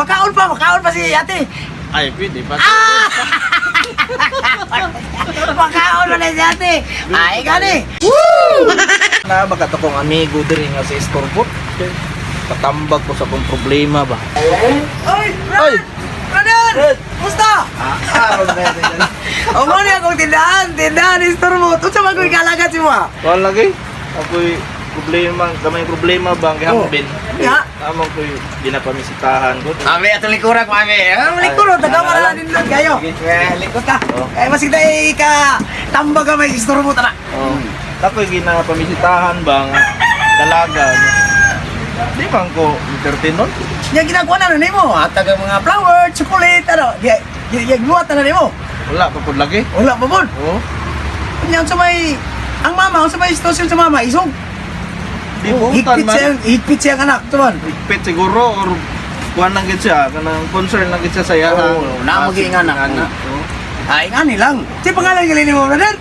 Makaon pa si ate. Ay, pwede pa. Makaon pa na si ate. Ay, gani. Na baka to kong amigo diri nga sa Istorbot. Patambag ko sa akong problema ba. Oy, brother! Oy! Brother! Brad! Musta? Ah, aron na yun. O mo ni akong tindahan, tindahan istorbo. Unsa man ko'y kalagat si mo? Wala lagi. Ako'y problema, gamay problema ba ang gihambin. Ya. Among ko'y ginapamisitahan ko. Ame atong likuran ko ame. Ah, likuro Ay, taga ala, para ala. nindot kayo. Sige. Eh, likot ta. Oh. Eh masig tay ka tambag ka may istorbo ta na. Oh. Ako'y ginapamisitahan ba nga dalaga. Di man ko entertain nun. Nya ginagawa na nimo, hatag ang mga flower, chocolate, ano. Di di buhat na nimo. Wala pa pud lagi. Wala pa bon. Oh. Nya unsa may ang mama, unsa may sitwasyon sa mama, isog. Di butan Higpit man. siyang, higpit siyang anak, tuman. Higpit siguro or kuan lang gid siya, kanang concern lang gid siya sa iya. Oo, naa mo gyud nga anak. Anak. Oh. Ay, nga nilang. Si pangalan gali nimo, brother?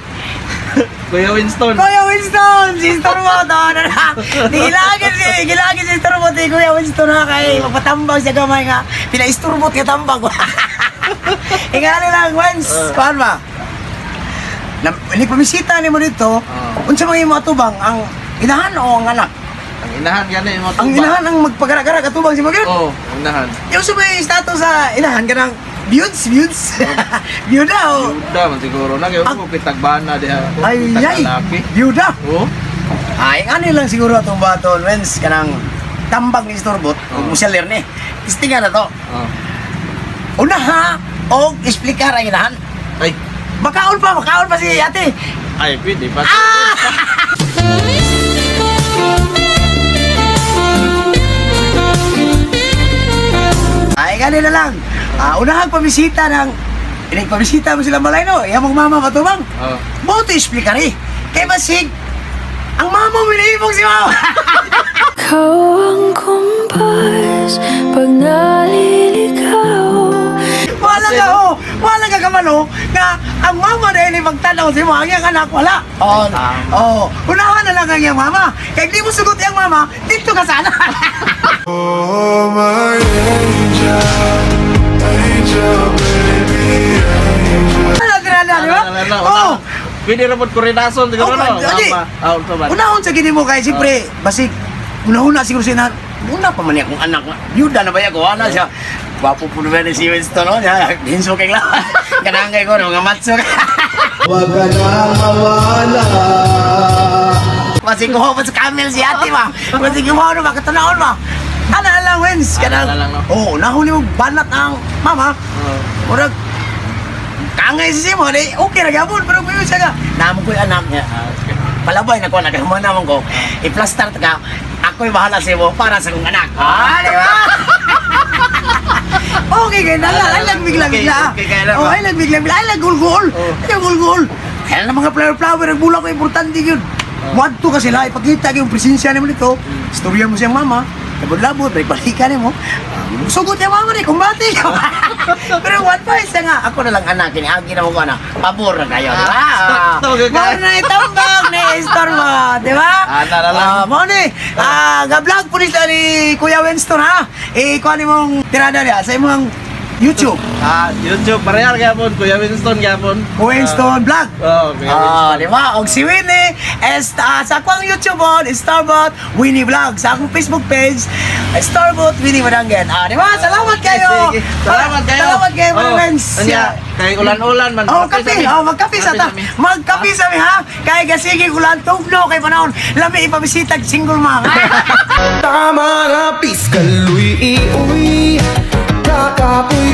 Kuya Winston. Kuya Winston, si Stormot, oh, na na. Gilagin si, gilagin si Stormot, eh, Kuya Winston ha, kay mapatambang siya gamay nga. Pina-Stormot nga tambang. Inga lang, Wens, kuan ba? Na, ini pamisita nimo dito, unsa man imo atubang ang inahan o ang anak? Ang inahan gani mo. Ang inahan ang magpagara-gara katubang si Magyud. Oh, ang inahan. Yung sa may status sa inahan kanang budes, budes. Byuda o. Byuda man siguro na kay ko pitagbana diha. Ay, ay, byuda. Oh. Ay, ano lang siguro atong baton, Wens, kanang tambag ni Storbot, Oh. kung museller ni. Tistingan na to. Oh. Una ha, og explicar ang inahan. Ay, Makaon pa si ate. ay pwede pa. Ay, ganun na lang. Ah, unahang pamisita ng Inig pamisita mo sila malay no, iyang mong mama matubang. Oh. Mo to explicar eh. Kay basig, ang mama mo minahimong si mama. Ikaw ang kumpas pag naliligaw. Wala ka oh, wala ka kamalo nga ang mama dahil ni magtanaw si mo ang iyang anak wala. Oh, Tama. oh, unahan na lang ang iyang mama. Kay di mo sugot iyang mama, dito ka sana. Oh, my angel, angel, baby, angel. Wala tirada, di ba? Ano, ano, Oh, Pwede ra pod koredason siguro Oh, no. adi. Mama. Ah, unsa ba? unahon sa gini mo kay siyempre, basig unahon na siguro siya na una pa man niya akong anak. Yuda na ba niya ko? Ana siya. Gwapo po naman ni si Winston, no? Niya, Hinso kay lang. Kanang kay ko, no? Mga matso. Wag ka na mawala. Masig ko pa sa camel si ate ba? Masig ko no, makatanawon ba? Ana lang, Wens. Kanang, Ana lang, no? oh, nahuli mo banat ang mama. Oh. Murag, kangay si Simo, di, okay ra gyapon, pero kuyo siya ka. Namo ko'y anak niya. Ah, sige. Palabay na ko, naghaman naman ko. I-plaster ta ka, ako'y bahala sa imo para sa kong anak. Ah, di ba? Okay, kay nala, ay lang bigla-bigla. Okay, okay, kaya lang, Oh, ba? ay lang bigla-bigla, ay lang gulgul. Oh. Ay lang gulgul. Kaya na mga flower-flower, ang bulak ko, importante yun. Oh. Muadto ka sila, ipakita yung presensya nimo dito. Istorya mo siyang mama. Labod-labod, balik-balikan nimo. Sugot yung mama ni, kumbati. Pero one voice na nga, ako na lang anak, kiniagi na mo ko na. Pabor na kayo, di ba? Ah, sakto, Mao na itambang ni Istorbo, di ba? Ah, na na lang. Ah, mao ni. Ah, ga-vlog po ni sila ni Kuya Winston ha. Eh, kuha ni mong tirada niya sa imong YouTube. Ah, YouTube parehar gyapon Kuya Winston gyapon. Winston Vlog. Oh, Kuya Ah, Winston. di ba? Og si Winnie is sa akong YouTube on Starbot Winnie Vlog. Sa akong Facebook page Starbot Winnie Madangen. Ah, di ba? Salamat kayo. Sige. Salamat kayo. Salamat kayo, Oh, mga friends. Anya, kay ulan-ulan man. Oh, kape. Oh, magkape sa ta. Magkape sa mi ha. Kay gasige ulan tugno kay panahon. Lami ipabisitag single mom. Tama na, piskaloy, iuwi. Kakapoy.